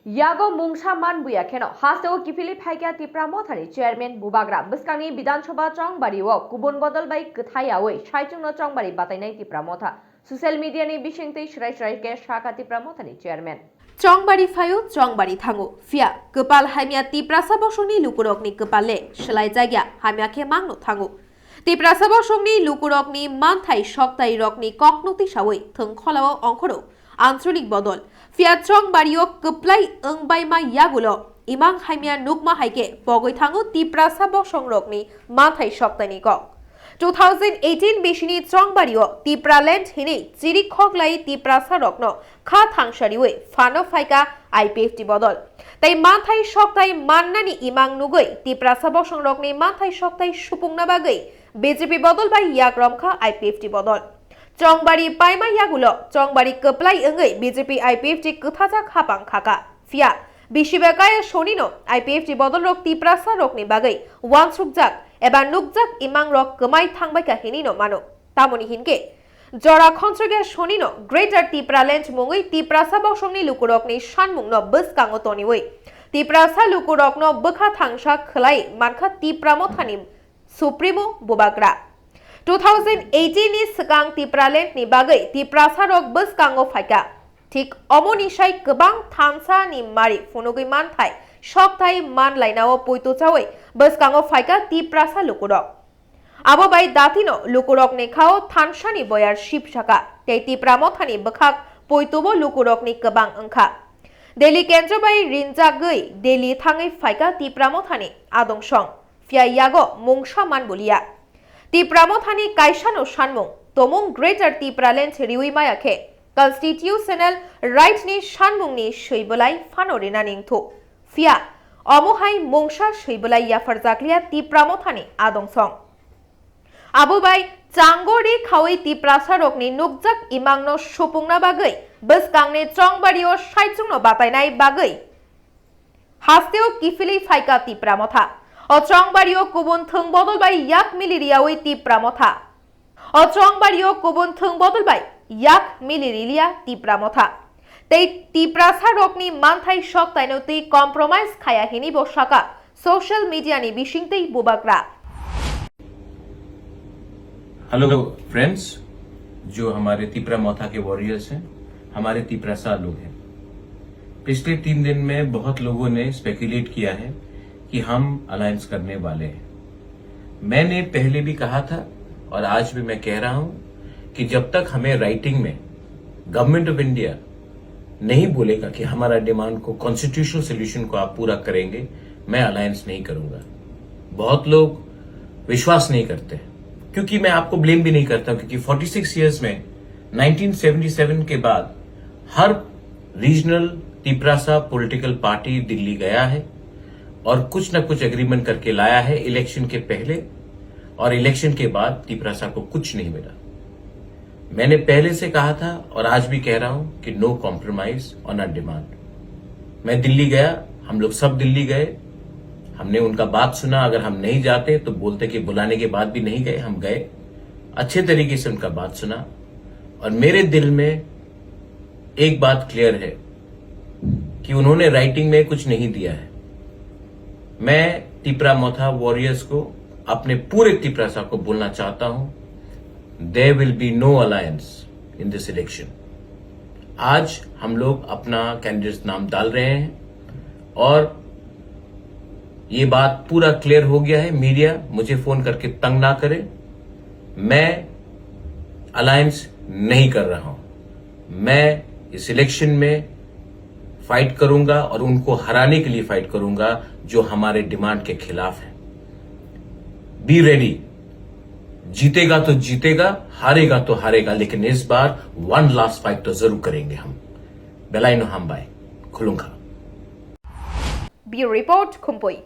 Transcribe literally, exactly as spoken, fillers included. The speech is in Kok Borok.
Yago mungsa man buya kheno hasteo kiphilwi phaikha Tipra Mothani chairman Bubagra. Bwskangni Bidhan Sabha Chongbari o kubun bodol bai kwthai yaui saichungno Chongbari batainai Tipra Motha. Social media ni bisingtwi srai srai khe sakha Tipra Mothani chairman. Chongbari phaio, Chongbari thango. Phiya kwpal hamya Tiprasa bosongni lukurokni kwpal le swlai jakya, hamya khe mangno thango. Tiprasa bosongni lukurokni manthai soktai rokni kokno tisaui thwng kholao ongkhoro anchalik bodol. Phiya Chongbari o kwplai wngbaima yagulo imang hamya nukma hai khe pogwi thango Tiprasa bosong rokni manthai soktaini kok. Two thousand eighteen bisini Chongbari o Tipraland hinwi chiri khoklai Tiprasa rokno kha thangsa riui phano phaikha I P F T bodol. Tei manthai soktai mannani imang nugui Tiprasa bosong rokni manthai soktai supungna bagwi B J P bodol bai yak romkha I P F T bodol. Chongbari paima yagulo Chongbari kwplai wngwi B J P I P F T kwthajak hapang khaka. Phiya bisiba kaya sonino I P F T bodol rok Tiprasa rokni bagwi wansukjak eba nukjak imang rok kwmai thangbaikha hinino mano. Tamoni hinkhe jora khonsokya sonino Greater Tipraland mungwi Tiprasa bosongni lukurokni sanmungno bwskango toniwi Tiprasa lukurokno bwkha thangsa khwlai mankha Tipra Mothani Supremo Bubagra. Two thousand eighteen ni swkang Tipraland ni bagwi Tiprasa rok bwskango phaikha. Thik omoni sai kwbang thansa ni mari phunugwi manthai sokthai manlainao poito chaui bwskango phaikha Tiprasa lukurok. Abo bai datino lukurokni khao thansani boyar sip saka tei Tipra Mothani bwkhak poitobo lukurokni kwbang wngkha. Delhi kendro bai rinjagwi Delhi thangwi phaikha Tipra Mothani adong song. Phiya yago mungsa man buliya. Tipra Mothani kaisano sanmung, tomung Greater Tipraland riui maya khe constitutional right ni sanmungni swi bwlai phano rina ningthu. Phiya omo hai mungsa swi bwlai yapharjakliya Tipra Mothani adong song. Abo bai chango ri khaui Tiprasa rokni nukjak imangno supungna bagwi bwskangni Chongbari o saichungno batainai bagwi hasteo kiphilwi phaikha Tipra Motha. O Chongbari o kubun thwng bodol bai yak mili riyaui Tipra Motha. O Chongbari o kubun thwng bodol bai yak mili riliya Tipra Motha. Tei Tiprasa rokni manthai soktaino twi compromise khaya hinwi bo saka social media ni bisingtwi Bubagra. Hello friends, जो हमारे तिपरा मोथा के वॉरियर्स हैं, हमारे तिपरासा लोग हैं। पिछले तीन दिन में बहुत लोगों ने स्पेकुलेट किया है कि हम अलायंस करने वाले हैं। मैंने पहले भी कहा था और आज भी मैं कह रहा हूं कि जब तक हमें राइटिंग में गवर्नमेंट ऑफ इंडिया नहीं बोलेगा कि हमारा डिमांड को, कॉन्स्टिट्यूशनल सॉल्यूशन को आप पूरा करेंगे, मैं अलायंस नहीं करूंगा। बहुत लोग विश्वास नहीं करते, क्योंकि मैं आपको ब्लेम भी नहीं करता, क्योंकि फ़ोर्टी सिक्स ईयर्स में नाइनटीन सेवेंटी सेवन के बाद हर रीजनल तिपरासा पॉलिटिकल पार्टी दिल्ली गया है और कुछ ना कुछ एग्रीमेंट करके लाया है इलेक्शन के पहले, और इलेक्शन के बाद तिपरासा को कुछ नहीं मिला। मैंने पहले से कहा था और आज भी कह रहा हूं कि no compromise on our demand। मैं दिल्ली गया, हम लोग सब दिल्ली गए, हमने उनका बात सुना। अगर हम नहीं जाते तो बोलते कि बुलाने के बाद भी नहीं गए, हम गए, अच्छे तरीके से उनका बात सुना। और मेरे दिल में एक बात क्लियर है कि उन्होंने राइटिंग में कुछ नहीं दिया है। मैं तिपरा मोथा वॉरियर्स को, अपने पूरे तिपरासा को बोलना चाहता हूं, there will be no alliance in this election। आज हम लोग अपना कैंडिडेट्स नाम डाल रहे हैं और ये बात पूरा क्लियर हो गया है। मीडिया, मुझे फोन करके तंग ना करे, मैं अलायंस नहीं कर रहा हूं। मैं इस इलेक्शन में फाइट करूंगा और उनको हराने के लिए फाइट करूंगा जो हमारे डिमांड के खिलाफ है। Be ready. जीतेगा तो जीतेगा, हारेगा तो हारेगा, लेकिन इस बार वन लास्ट फाइट तो जरूर करेंगे हम। Belaino hambai, khulumkha। Bureau Report, Khumpui.